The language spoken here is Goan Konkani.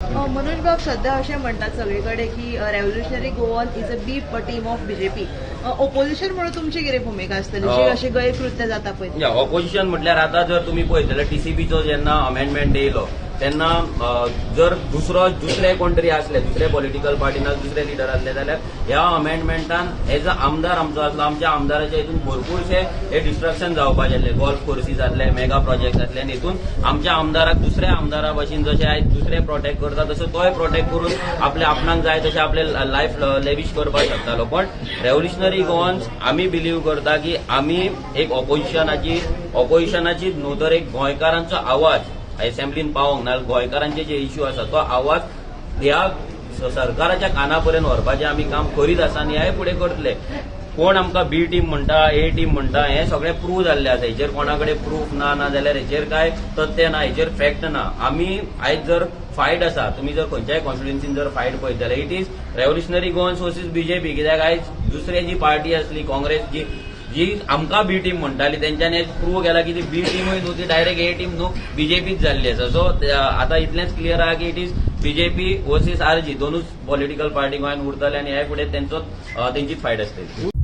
मनोज बाब, सध्या अशें म्हणटात सगळे कडेन की Revolutionary Goan is a B team of BJP. Opposition म्हणून तुमची कितें भुमिका आसतली जी अशी गैरकृत्य जाता पळय? ऑपोजिशन म्हटल्यार आतां जर तुमी पळयत जाल्यार टीसीपीचो जेन्ना अमेंडमेंट येयलो तेन्ना जर दुसरे कोण तरी आसले, दुसरे पॉलिटिकल पार्टी ना दुसरे लिडर आसले जाल्यार ह्या अमेंडमेंटान एज अ आमदार आमचो आसलो, आमच्या आमदाराच्या हितून भरपूरशे हे डिस्ट्रक्शन जावपाचे आसले. गोल्फ कोर्सी जातले, मेगा प्रोजेक्ट जातले आनी हितून आमच्या आमदाराक दुसऱ्या आमदारा भशेन जशे आयज दुसरे प्रोटेक्ट करता तसो तोय प्रोटेक्ट करून आपले आपणाक जाय तशें आपले लायफ लेविश करपाक शकतालो. पण रेव्होल्युशनरी गोवन्स आमी बिलीव करता की आमी एक ऑपोजिशनाची न्हू तर एक गोंयकारांचो आवाज असेंब्लीन पावोंक ना, गोंयकारांचे जे इश्यू आसा तो आवाज ह्या सरकाराच्या काना पर्यंत व्हरपाचें आमी काम करीत आसा आनी ह्याय फुडें करतले. कोण आमकां बी टीम म्हणटा, ए टीम म्हणटा, हें सगळें प्रूव जाल्लें आसा. हेचेर कोणा कडेन प्रूफ ना, ना जाल्यार हेचेर कांय तथ्य ना, हेचेर फॅक्ट ना. आमी आयज जर फायट आसा, तुमी जर खंयच्याय कॉन्स्टिट्युन्सीन जर फायट पळयत जाल्यार it is Revolutionary Goans versus BJP. कित्याक आयज दुसरी जी पार्टी आसली काँग्रेस, जी जी आमकां बी टीम म्हणटाली, तेंच्यांनी प्रूव केला की ती बी टीमूय न्हू, ती डायरेक्ट ए टीम न्हू, बीजेपीच जाल्ली आसा. सो आतां इतलेंच क्लियर आहा की it is BJP versus RG. दोनूच पॉलिटिकल पार्टी गोंयांत उरतले आनी ह्या फुडें तेंची फायट आसतली.